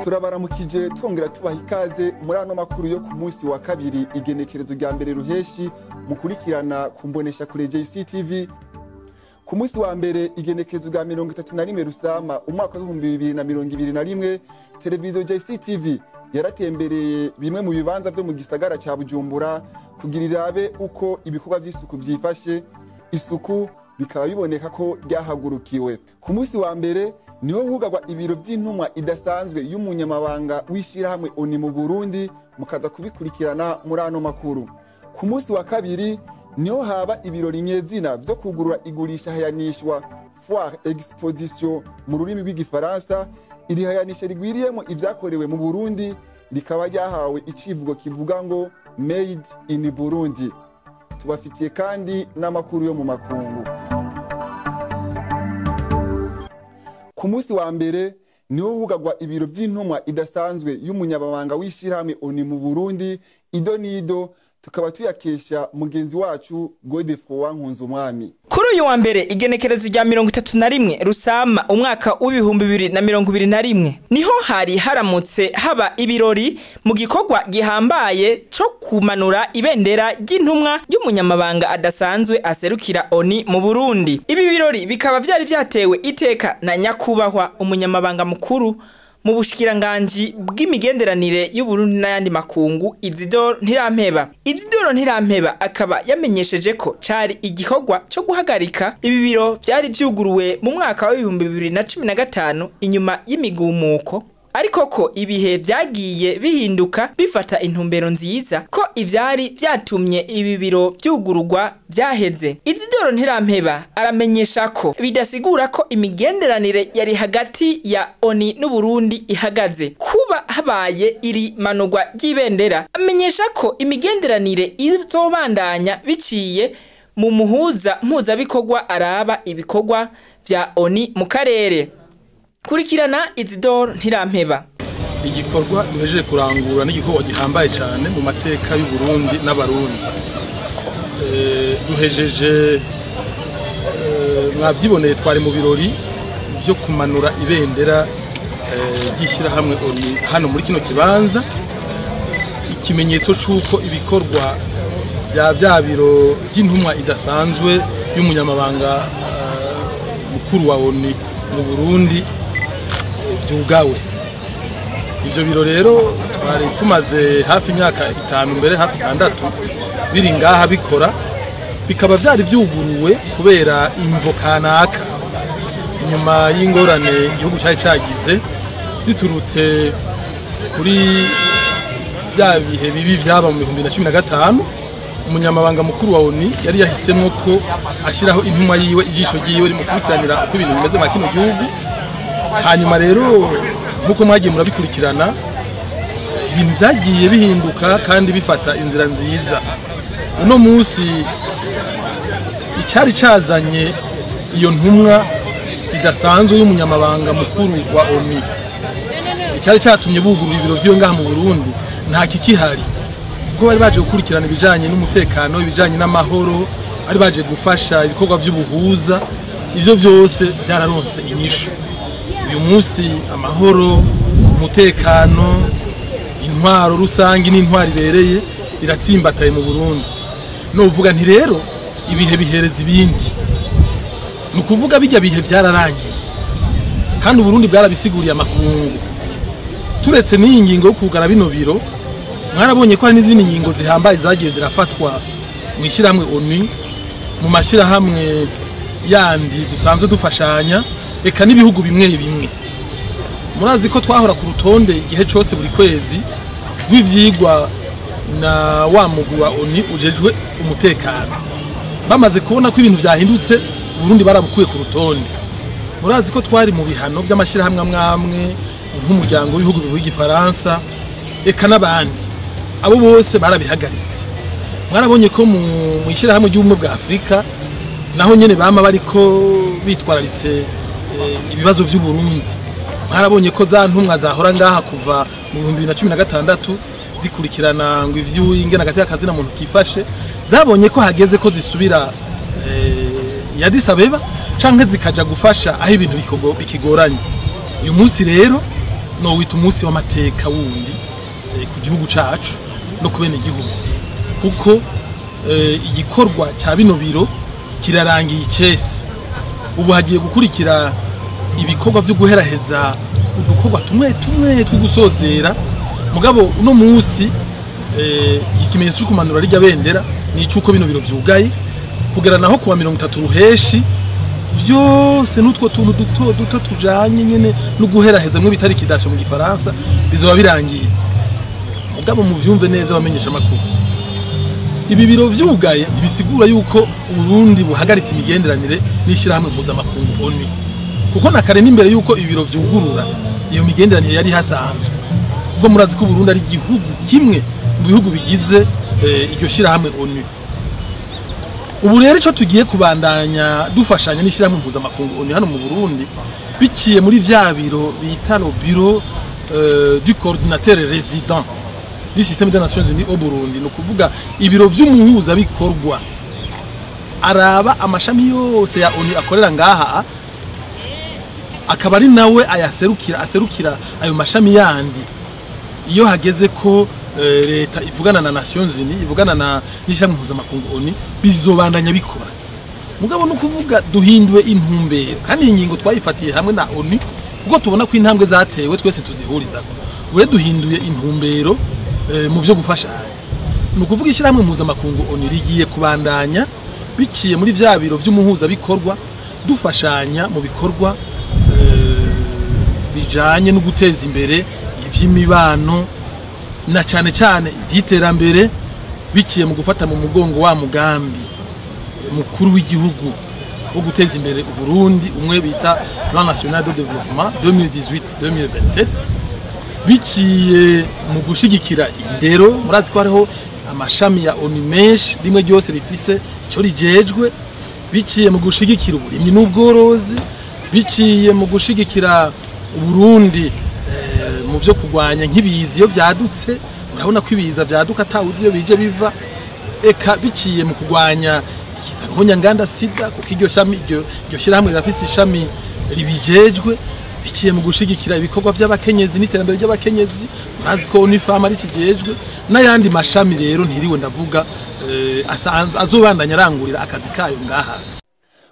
Turabaramukije, twongera tubaha ikaze muri ano makuru yo ku munsi wa kabiri, igenekerezo rya 1 Ruheshi, mukurikirana ku mbonesha kure JCTV. Ku munsi wa mbere, igenekerezo rya 31 Rusama umwaka wa 2021, televiziyo JCTV yaratembereye bimwe mu bibanza byo mu gisagara ca Bujumbura kugira irabe uko ibikorwa by'isuku byifashe. Isuku bikaba biboneka ko ryahagurukiwe. Ku munsi wa mbere niho hugagwa ibiro by'intumwa idasanzwe y'umunyamabanga w'ishirahamwe ONU mu Burundi, mukaza kubikurikirana muri ano makuru. Ku munsi wa kabiri niho haba ibirori nyezina vyo kugurura igurisha hayanishwa, foire exposition mu rurimi rw'igifaransa. Iri hayanisha rigwiriyemo ivyakorewe mu Burundi, rikaba ryahawe icivugo kivuga ngo "Made in Burundi". Tubafitiye kandi n'amakuru yo mu makungu. Ku munsi wa mbere niho hugagwa ibiro by'intumwa idasanzwe y'umunyamabanga w'ishirahamwe ONU mu Burundi. Ido nido tukaba tuyakesha mugenzi wacu Godefroid Nkunzumwami. Kuri uyu wa mbere, igenekerezo rya 31 Rusama umwaka w'2021, niho hari haramutse haba ibirori mu gikorwa gihambaye co kumanura ibendera ry'intumwa y'umunyamabanga adasanzwe aserukira ONU mu Burundi. Ibi birori bikaba vyari vyatewe iteka na nyakubahwa umunyamabanga mukuru mu bushikiranganji bw'imigenderanire y'Uburundi n'ayandi makungu, Isidore Ntirampeba. Isidore Ntirampeba akaba yamenyesheje ko cari igikorwa co guhagarika ibi biro vyari vyuguruwe mu mwaka wa 2015 inyuma y'imigumuko, ariko ko ibihe vyagiye bihinduka bifata intumbero nziza, ko ivyari vyatumye ibi biro vyugururwa vyaheze. Isidore Ntirampeba aramenyesha ko bidasigura ko imigenderanire yari hagati ya ONU n'Uburundi ihagaze kuba habaye iri manurwa ry'ibendera. Amenyesha ko imigenderanire izobandanya biciye mu muhuza mpuzabikorwa araba ibikorwa vya ONU mu karere. Kurikirana Isidore Ntirampeba. Igikorwa duhejeje kurangura n'igikorwa gihambaye cyane mu mateka y'u Burundi n'Abarundi. Duhejeje, mwavyiboneye, twari mu birori byo kumanura ibendera ry'ishyirahamwe ONU hano muri kino kibanza, ikimenyetso c'uko ibikorwa vya biro by'intumwa idasanzwe y'umunyamabanga mukuru wa ONU mu Burundi vyugawe. Ivyo biro rero twari tumaze hafi imyaka 5, mbere hafi 6, biri ngaha bikora, bikaba vyari vyuguruwe kubera imvo kanaka inyuma y'ingorane igihugu cari cagize ziturutse kuri bya bihe bibi vyaba mu 2015. Umunyamabanga mukuru wa ONU yari yahisemwo ko ashiraho intumwa yiwe, ijisho ryiwe rimukurikiranira uko ibintu bimeze muri kino gihugu. Hanyuma rero, nkuko mwagiye murabikurikirana, ibintu vyagiye bihinduka kandi bifata inzira nziza. Uno munsi icyari cazanye iyo ntumwa idasanzwe y'umunyamabanga mukuru wa ONU, icyari cyatumye bugurura ibiro vyiwe ngaha mu Burundi, nta kikihari, kuko bari baje gukurikirana ibijanye n'umutekano, ibijanye n'amahoro, bari baje gufasha ibikorwa by'ubuhuza. Ivyo vyose vyararonse inyishu. Uyu munsi amahoro, umutekano, intwaro rusangi n'intwaro ibereye biratsimbataye mu Burundi. Novuga nti rero ibihe bihereza ibindi, ni ukuvuga bijya bihe byararangiye, kandi Uburundi bwarabisiguriye amakungu. Turetse n'iyi ngingo yo kugara bino biro, mwarabonye ko hari n'izindi ngingo zihambaye zagiye zirafatwa mu ishyirahamwe ONU, mu mashyirahamwe yandi dusanzwe dufashanya, eka n'ibihugu bimwe bimwe. Murazi ko twahora ku rutonde igihe cyose buri kwezi rw'ivyigwa na wa mugwi wa ONU ujejwe umutekano. Bamaze kubona ko ibintu vyahindutse, Burundi barabukuye ku rutonde. Murazi ko twari mu bihano by'amashyirahamwe amwe, nk'umuryango w'ibihugu bivuga igifaransa, eka n'abandi, abo bose barabihagaritse. Mwarabonye ko mu ishyirahamwe ry'ubumwe bwa Afurika naho nyene bama bariko bitwararitse ibibazo vy'u Burundi. Mwarabonye ko za ntumwa zahora ngaha kuva mu 2016 zikurikirana ngo ivy'ingene hagati y'akazina muntu kifashe, zabonye ko hageze ko zisubira ya Addis Abeba canke zikaja gufasha aho ibintu bikigoranye. Uyu munsi rero No wita umunsi w'amateka wundi ku gihugu cacu no ku bene gihugu, kuko igikorwa ca bino biro kirarangiye icese. Ubu hagiye gukurikira ibikorwa vyo guheraheza udukorwa tumwe tumwe tw'ugusozera. Mugabo uno munsi ikimenyetso cyo kumanura rijya bendera ni icuko bino biro vyugaye kugera naho kuwa 30 ruheshi vyose n'utwo tuntu duto duto tujanye nyene no guheraheza mwe bitari kidasho mu gifaransa bizoba birangiye. Mugabo mu vyumve neza bamenyesha makuru, ibi biro vyugaye ntibisigura yuko Uburundi buhagaritse imigenderanire n'ishirahamwe mpuzamakungu ONU, kuko na kare n'imbere yuko ibi biro vyugurura iyo migenderanire yari hasanzwe, kuko murazi ko Uburundi ari igihugu kimwe mu bihugu bigize iryo shirahamwe ONU. Ubu rero ico tugiye kubandanya dufashanya n'ishirahamwe mpuzamakungu ONU hano mu Burundi biciye muri vya biro bita le bureau du coordinateur résident du système des Nations Unies au Burundi, no kuvuga ibiro vy'umuhuza bikorwa araba amashami yose ya ONU akorera ngaha, akaba ari nawe ayaserukira, aserukira ayo mashami yandi iyo hageze ko leta ivugana na Nations Unies, ivugana na n'ishami mpuzamakungu ONU, bizobandanya bikora. Mugabo no kuvuga duhindwe intumbero, kandi iyi ngingo twayifatiye hamwe na ONU kuko tubona ko intambwe zatewe twese tuzihurizako. Ubu duhinduye intumbero mu byo gufashanya, ni ukuvuga ishyirahamwe mpuzamakungu ONU rigiye kubandanya biciye muri vya biro vy'umuhuza bikorwa dufashanya mu bikorwa bijanye no guteza imbere ivy'imibano na cane cane ivy'iterambere biciye mu gufata mu mugongo wa mugambi mukuru w'igihugu wo guteza imbere Uburundi, umwe bita Plan National de Développement 2018-2027, biciye mu gushigikira indero. Murazi ko hariho amashami ya ONU menshi, rimwe ryose rifise ico rijejwe, biciye mu gushigikira uburimyi n'ubworozi, biciye mu gushigikira Uburundi mu vyo kurwanya nk'ibiza iyo vyadutse. Murabona ko ibiza vyaduka atawuzi iyo bije biva, eka biciye mu kurwanya ikiza ruhonyanganda sida, kuko iryo shami iryo shirahamwe rirafise ishami ribijejwe, biciye mu gushigikira ibikorwa vy'abakenyezi n'iterambere ry'abakenyezi, murazi ko ONU Femmes ari kijejwe, n'ayandi mashami rero ntiriwe ndavuga azobandanya arangurira akazi kayo ngaha.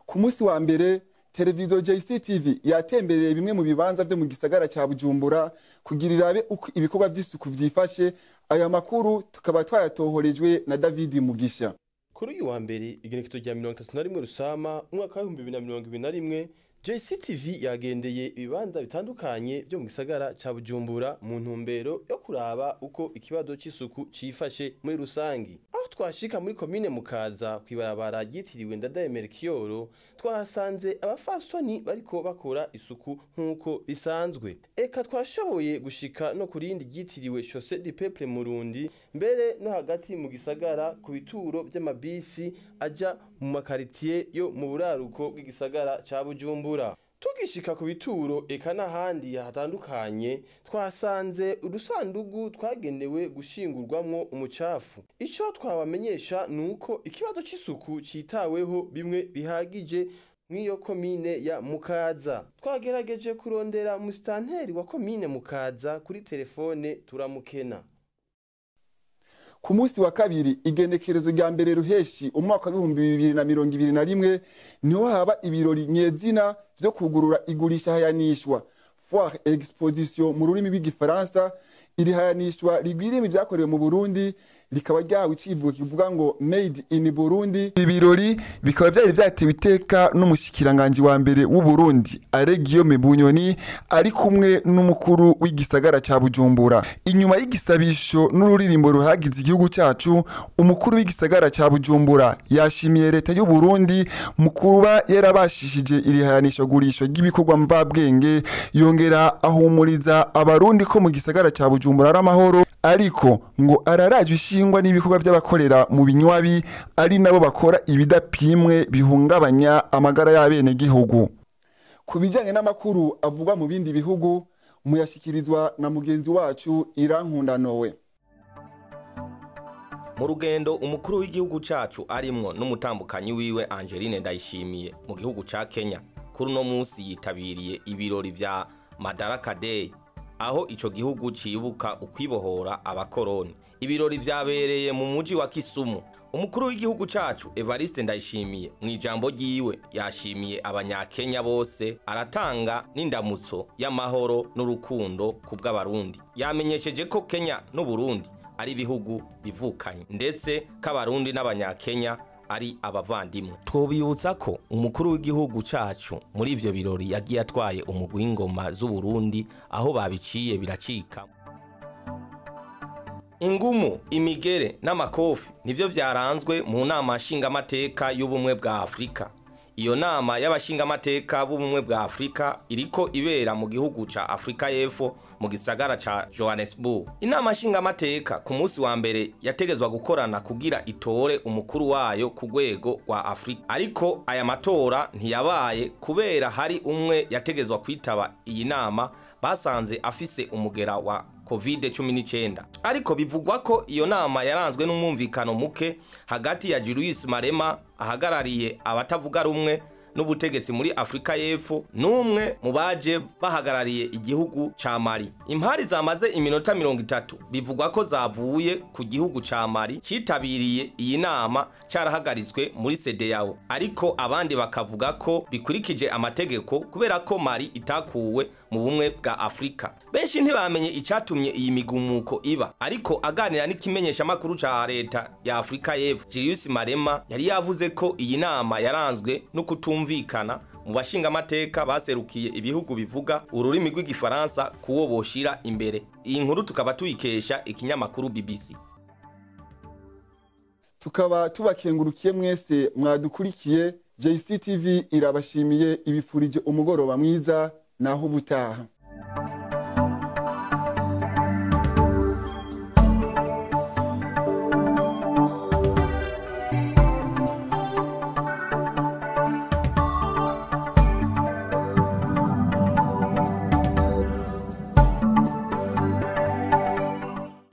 Ku munsi wa mbere televiziyo JCTV yatembereye bimwe mu bibanza vyo mu gisagara ca Bujumbura kugira irabe uko ibikorwa vy'isuku vyifashe. Aya makuru tukaba twayatohorejwe na David Mugisha. Kuri uyu wa mbere igenekerezo rya 31 Rusama umwaka wa 2021, JCTV yagendeye ibibanza bitandukanye byo mu gisagara ca Bujumbura mu ntumbero yo kuraba uko ikibazo c'isuku cifashe muri rusangi. Aho twashika muri komine Mukaza kwibarabara ryitiriwe Ndadaye Melchior, twahasanze abafasoni bariko bakora isuku nkuko bisanzwe. Eka twashoboye gushika no kurindi ryitiriwe Chaussée du Peuple Murundi, mbere no hagati mu gisagara ku bituro vy'amabisi aja mu makaritiye yo mu buraruko bw'igisagara ca Bujumbura. Tugishika ku bituro eka n'ahandi hatandukanye, twasanze udusandugu twagenewe gushingurwamwo umucafu. Ico twabamenyesha nuko ikibazo c'isuku citaweho bimwe bihagije mw'iyo komine ya Mukaza. Twagerageje kurondera musitanteri wa komine Mukaza kuri telefone turamukena. Ku munsi wa kabiri igenekerezo rya mbere ruheshi umwaka wa 2021 niho haba ibirori nyezina vyo kugurura igurisha hayanishwa foire exposition mu rurimi rw'igifaransa. Iri hayanishwa rigwiriye ibyakorewe mu Burundi, rikaba ryahawe icivugo kivuga ngo Made in Burundi. Ibirori bikaba byari byatewe iteka n'umushikiranganje wa mbere w'u Burundi Alain Guillaume Bunyoni ari kumwe n'umukuru w'igisagara ca Bujumbura. Inyuma y'igisabisho n'ururirimbo ruhagize igihugu cyacu, umukuru w'igisagara ca Bujumbura yashimiye leta y'u Burundi mu kuba yarabashishije iri hayanisho gurisho ry'ibikorwa mvabwenge, yongera ahumuriza abarundi ko mu gisagara ca Bujumbura ari amahoro, ariko ngo ararajwe ishingwa n'ibikorwa by'abakorera mu binywabi ari nabo bakora ibidapimwe bihungabanya amagara y'abene gihugu. Ku bijyanye n'amakuru avugwa mu bindi bihugu muyashikirizwa na mugenzi wacu Irankunda Nowe. Mu rugendo umukuru w'igihugu cacu arimwo n'umutambukanyi wiwe Angeline Ndayishimiye mu gihugu ca Kenya, kuri uno munsi yitabiriye ibirori vya Madaraka Day, aho ico gihugu cibuka ukwibohora abakoroni. Ibirori vyabereye mu muji wa Kisumu. Umukuru w'igihugu cacu Evariste Ndayishimiye mu ijambo ryiwe yashimiye abanyakenya bose, aratanga n'indamutso y'amahoro n'urukundo ku bw'abarundi. Yamenyesheje ko Kenya n'Uburundi ari ibihugu bivukanye, ndetse ko abarundi n'abanyakenya ari abavandimwe. Twobibutsa ko umukuru w'igihugu cacu muri ivyo birori yagiye atwaye umugwi w'ingoma z'Uburundi, aho babiciye biracika. Ingumu, imigere n'amakofi nivyo vyaranzwe mu nama nshingamateka y'ubumwe bwa Afrika. Iyo nama y'abashingamateka b'ubumwe bwa Afrika iriko ibera mu gihugu ca Afrika y'Epfo mu gisagara ca Johannesburg. Inama nshingamateka ku munsi wa mbere yategezwa gukorana kugira itore umukuru wayo ku rwego rwa Afrika, ariko aya matora ntiyabaye kubera hari umwe yategezwa kwitaba iyi nama basanze afise umugera wa COVID-19. Ariko bivugwa ko iyo nama yaranzwe n'umwumvikano muke hagati ya Julius Malema ahagarariye abatavuga rumwe n'ubutegetsi muri Afrika y'Epfo n'umwe mu baje bahagarariye igihugu ca Mali. Impari zamaze iminota 30 bivugwa ko zavuye ku gihugu ca Mali citabiriye iyi nama carahagarizwe muri CEDEAO, ariko abandi bakavuga ko bikurikije amategeko kubera ko Mali itakuwe mu bumwe bwa Afrika. Benshi ntibamenye icatumye iyi migumuko iba, ariko aganira n'ikimenyesha makuru ca leta ya Afrika y'Epfo, Julius Malema yari yavuze ko iyi nama yaranzwe no kutumvikana mu bashingamateka baserukiye ibihugu bivuga ururimi rw'igifaransa kuwo boshira imbere. Iyi nkuru tukaba tuyikesha ikinyamakuru BBC. Tukaba tubakengurukiye mwese mwadukurikiye. JCTV irabashimiye, ibifurije umugoroba mwiza, naho ubutaha.